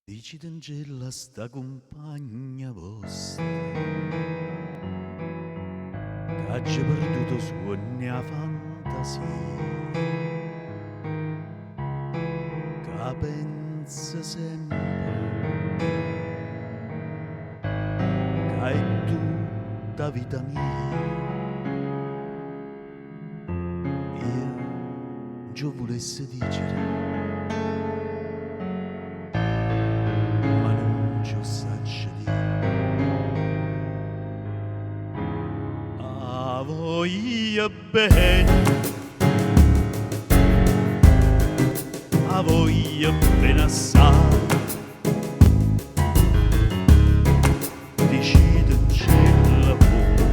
Dicitencello a 'sta cumpagna vosta Ch'aggio perduto 'o suonno e 'a fantasia Ca penzo sempe ca è tutta 'a vita mia Io nce 'o vulesse dicere Ma nun nce 'o ssaccio dì. 'A voglio bene, 'a voglio bene assaje. Dicitencello vuje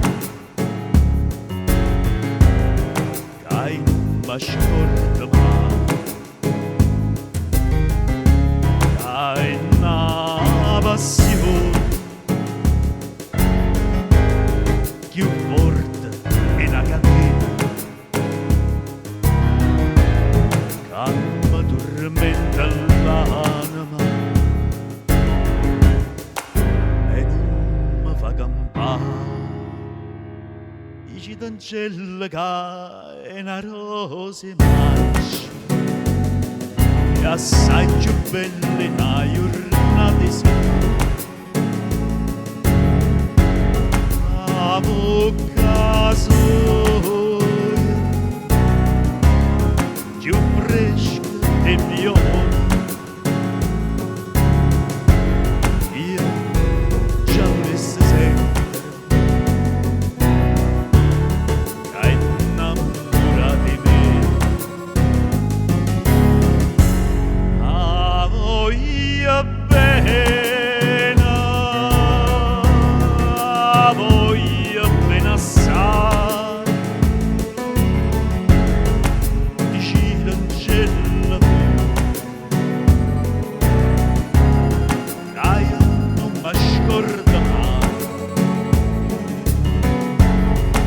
ca i' nun m' 'a scordo maje, ca è na passione cchiù forte 'e na catena ca me turmenta ll'anema e nun me fa campà. Dicitencello ca è na rosa 'e maggio è assaje cchiù bella 'e na jurnata 'e sole. 'A vocca soja cchiù fresca d' 'e vviole. Io nce 'a vulesse sentere ca è 'nnammurata 'e me. 'A voglio bene, 'a voglio bene assaje. Dicitencello vuje ca io nun m' 'a scordo maje,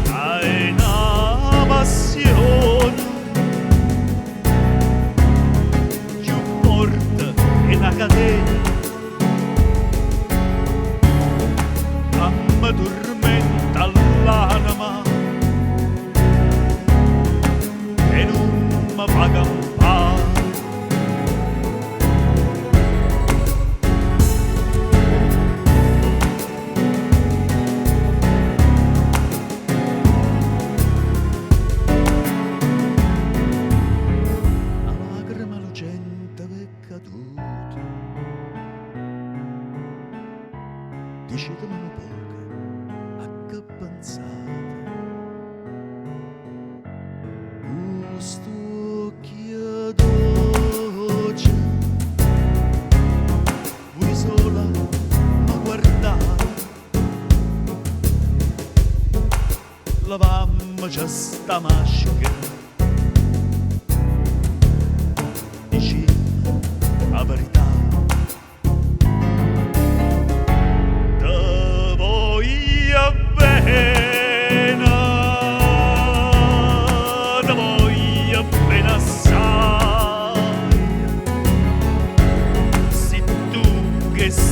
ca è na passione cchiù forte 'e na catena ca me turmenta ll'anema e nun me fa campà. Na lacrema lucente v'è caduta, diciteme nu poco a che pensate. Cu st'uocchie doce vui sola me guardate, Levammoce 'sta maschera, dicimme 'a verità. Te voglio bene, te voglio bene assaje. Si tu che.